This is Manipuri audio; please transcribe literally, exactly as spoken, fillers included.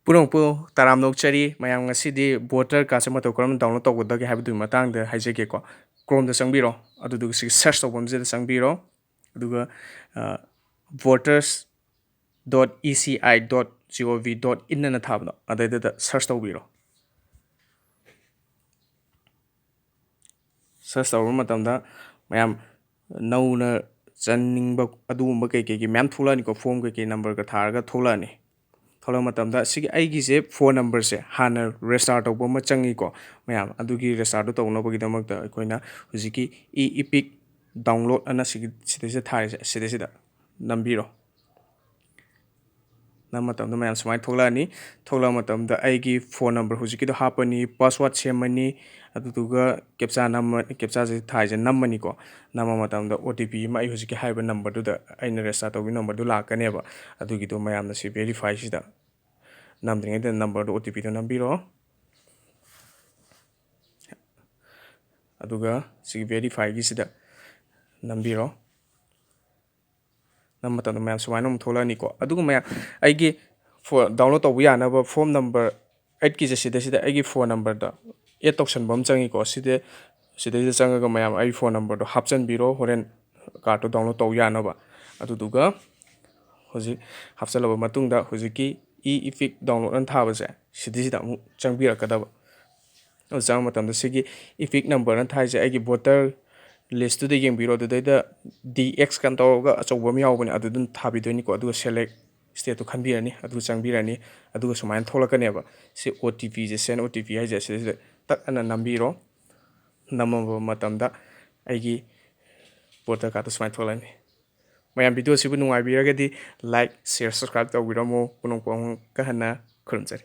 ꯄꯨꯝꯅꯃꯛꯄꯨ ꯇꯔꯥꯝꯅ ꯑꯣꯛꯆꯔꯤ꯫ ꯃꯌꯥꯝ, ꯉꯁꯤꯗꯤ ꯚꯣꯇꯔ ꯀꯥꯔꯗꯁꯦ ꯃꯇꯧ ꯀꯔꯝꯅ ꯗꯥꯎꯟꯂꯣꯗ ꯇꯧꯒꯗꯒꯦ ꯍꯥꯏꯕꯗꯨꯒꯤ ꯃꯇꯥꯡꯗ ꯍꯥꯏꯖꯒꯦꯀꯣ꯫ ꯀ꯭ꯔꯣꯝꯗ ꯆꯪꯕꯤꯔꯣ, ꯑꯗꯨꯗꯨꯒ ꯁꯤꯒꯤ ꯁꯔꯆ ꯇꯧꯕ ꯑꯃꯁꯤꯗ ꯆꯪꯕꯤꯔꯣ꯫ ꯑꯗꯨꯒ voters dot E C I dot G O V dot in ꯑꯅ ꯊꯥꯕꯗꯣ, ꯑꯗꯩꯗꯨꯗ ꯁꯔꯆ ꯇꯧꯕꯤꯔꯣ꯫ ꯁꯔꯆ ꯇꯧꯕ ꯃꯇꯝꯗ ꯃꯌꯥꯝ ꯅꯧꯅ ꯆꯟꯅꯤꯡꯕ ꯑꯗꯨꯒꯨꯝꯕ ꯀꯩꯀꯩꯒꯤ ꯃꯌꯥꯝ ꯊꯣꯛꯂꯛꯑꯅꯤꯀꯣ, ꯐꯣꯝ ꯀꯩꯀꯩ ꯅꯝꯕꯔꯒ ꯊꯥꯔꯒ ꯊꯣꯛꯂꯛꯑꯅꯤ꯫ ꯊꯣꯛꯂꯛꯄ ꯃꯇꯝꯗ ꯁꯤꯒꯤ ꯑꯩꯒꯤꯁꯦ ꯐꯣꯟ ꯅꯝꯕꯔꯁꯦ ꯍꯥꯟꯅ ꯔꯦꯖꯤꯁꯇꯥꯔ ꯇꯧꯕ ꯑꯃ ꯆꯪꯉꯤꯀꯣ ꯃꯌꯥꯝ꯫ ꯑꯗꯨꯒꯤ ꯔꯦꯖꯤꯁꯇꯥꯔꯗꯨ ꯇꯧꯅꯕꯒꯤꯗꯃꯛꯇ ꯑꯩꯈꯣꯏꯅ ꯍꯧꯖꯤꯛꯀꯤ ꯏ ꯏꯄꯤꯛ ꯗꯥꯎꯟꯂꯣꯗ ꯑꯅ ꯁꯤꯒꯤ ꯁꯤꯗꯩꯁꯤꯗ ꯊꯥꯔꯤꯁꯦ, ꯁꯤꯗꯩꯁꯤꯗ ꯅꯝꯕꯤꯔꯣ꯫ ꯅꯝꯕ ꯃꯇꯝꯗ ꯃꯌꯥꯝ ꯁꯨꯃꯥꯏꯅ ꯊꯣꯛꯂꯛꯑꯅꯤ꯫ ꯊꯣꯛꯂꯛꯄ ꯃꯇꯝꯗ ꯑꯩꯒꯤ ꯐꯣꯟ ꯅꯝꯕꯔ ꯍꯧꯖꯤꯛꯀꯤꯗꯣ ꯍꯥꯞꯄꯅꯤ, ꯄꯥꯁꯋꯥꯔꯗ ꯁꯦꯝꯃꯅꯤ, ꯑꯗꯨꯗꯨꯒ ꯀꯦꯞꯆꯥ ꯅꯝꯃ ꯀꯦꯞꯆꯥꯁꯦ ꯊꯥꯏꯁꯦ ꯅꯝꯃꯅꯤꯀꯣ꯫ ꯅꯝꯕ ꯃꯇꯝꯗ ꯑꯣ ꯇꯤ ꯄꯤ ꯑꯃ ꯑꯩ ꯍꯧꯖꯤꯛꯀꯤ ꯍꯥꯏꯔꯤꯕ ꯅꯝꯕꯔꯗꯨꯗ, ꯑꯩꯅ ꯔꯦꯖꯤꯁꯇꯥꯔ ꯇꯧꯈꯤꯕ ꯅꯝꯕꯔꯗꯨ ꯂꯥꯛꯀꯅꯦꯕ꯫ ꯑꯗꯨꯒꯤꯗꯣ ꯃꯌꯥꯝꯅ ꯁꯤ ꯚꯦꯔꯤꯐꯥꯏꯁꯤꯗ ꯅꯝꯗ꯭ꯔꯤꯉꯩꯗ ꯅꯝꯕꯔꯗꯣ, ꯑꯣ ꯇꯤ ꯄꯤꯗꯣ ꯅꯝꯕꯤꯔꯣ꯫ ꯑꯗꯨꯒ ꯁꯤꯒꯤ ꯚꯦꯔꯤꯐꯥꯏꯒꯤꯁꯤꯗ ꯅꯝꯕꯤꯔꯣ꯫ ꯅꯝꯕ ꯃꯇꯝꯗ ꯃꯌꯥꯝ ꯁꯨꯃꯥꯏꯅ ꯑꯃꯨꯛ ꯊꯣꯛꯂꯛꯑꯅꯤꯀꯣ꯫ ꯑꯗꯨꯒ ꯃꯌꯥꯝ, ꯑꯩꯒꯤ ꯐꯣꯟ ꯗꯥꯎꯟꯂꯣꯗ ꯇꯧꯕ ꯌꯥꯅꯕ ꯐꯣꯝ ꯅꯝꯕꯔ ꯑꯩꯠꯀꯤꯁꯦ ꯁꯤꯗꯩꯁꯤꯗ ꯑꯩꯒꯤ ꯐꯣꯟ ꯅꯝꯕꯔꯗ ꯑꯦꯗ ꯇꯧꯁꯟꯕ ꯑꯃ ꯆꯪꯉꯤꯀꯣ꯫ ꯁꯤꯗ, ꯁꯤꯗꯩꯁꯤꯗ ꯆꯪꯉꯒ ꯃꯌꯥꯝ ꯑꯩ ꯐꯣꯟ ꯅꯝꯕꯔꯗꯣ ꯍꯥꯞꯆꯤꯟꯕꯤꯔꯣ, ꯍꯣꯔꯦꯟ ꯀꯥꯔꯗꯇꯣ ꯗꯥꯎꯟꯂꯣꯗ ꯇꯧ ꯌꯥꯅꯕ꯫ ꯑꯗꯨꯗꯨꯒ ꯍꯧꯖꯤꯛ ꯍꯥꯞꯆꯤꯜꯂꯕ ꯃꯇꯨꯡꯗ ꯍꯧꯖꯤꯛꯀꯤ ꯏ ꯏꯄꯤꯛ ꯗꯥꯎꯟꯂꯣꯗ ꯑꯅ ꯊꯥꯕꯁꯦ, ꯁꯤꯗꯩꯁꯤꯗ ꯑꯃꯨꯛ ꯆꯪꯕꯤꯔꯛꯀꯗꯕ꯫ ꯑꯗꯨ ꯆꯪꯕ ꯃꯇꯝꯗ ꯁꯤꯒꯤ ꯏꯄꯤꯛ ꯅꯝꯕꯔꯅ ꯊꯥꯏꯁꯦ ꯑꯩꯒꯤ ꯚꯣꯇꯔ ꯂꯤꯁꯇꯨꯗ ꯌꯦꯡꯕꯤꯔꯣ꯫ ꯑꯗꯨꯗꯩꯗ ꯗꯤ ꯑꯦꯛꯁ ꯀꯥꯏꯅ ꯇꯧꯔꯒ ꯑꯆꯧꯕ ꯑꯃ ꯌꯥꯎꯕꯅꯦ, ꯑꯗꯨ ꯑꯗꯨꯝ ꯊꯥꯕꯤꯗꯣꯏꯅꯤꯀꯣ꯫ ꯑꯗꯨꯒ ꯁꯦꯂꯦꯛ ꯁ꯭ꯇꯦꯠꯇꯨ ꯈꯟꯕꯤꯔꯅꯤ, ꯑꯗꯨꯒ ꯆꯪꯕꯤꯔꯅꯤ꯫ ꯑꯗꯨꯒ ꯁꯨꯃꯥꯏꯅ ꯊꯣꯛꯂꯛꯀꯅꯦꯕ꯫ ꯁꯤ ꯑꯣ ꯇꯤ ꯄꯤꯁꯦ, ꯁꯦꯟ ꯑꯣ ꯇꯤ ꯄꯤ ꯍꯥꯏꯁꯦ, ꯁꯤꯗꯩꯁꯤꯗ ꯇꯛ ꯑꯅ ꯅꯝꯕꯤꯔꯣ꯫ ꯅꯝꯃꯕ ꯃꯇꯝꯗ ꯑꯩꯒꯤ ꯚꯣꯇꯔ ꯀꯥꯔꯠꯇꯨ ꯁꯨꯃꯥꯏꯅ ꯊꯣꯛꯂꯛꯑꯅꯤ꯫ ꯃꯌꯥꯝ, ꯚꯤꯗꯤꯑꯣꯁꯤꯕꯨ ꯅꯨꯡꯉꯥꯏꯕꯤꯔꯒꯗꯤ ꯂꯥꯏꯛ, ꯁꯤꯌꯔ, ꯁꯕꯁꯀ꯭ꯔꯥꯏꯕ ꯇꯧꯕꯤꯔꯝꯃꯣ꯫ ꯄꯨꯝꯅꯃꯛꯄꯨ ꯑꯃꯨꯛꯀ ꯍꯟꯅ ꯈꯨꯔꯨꯝꯖꯔꯤ꯫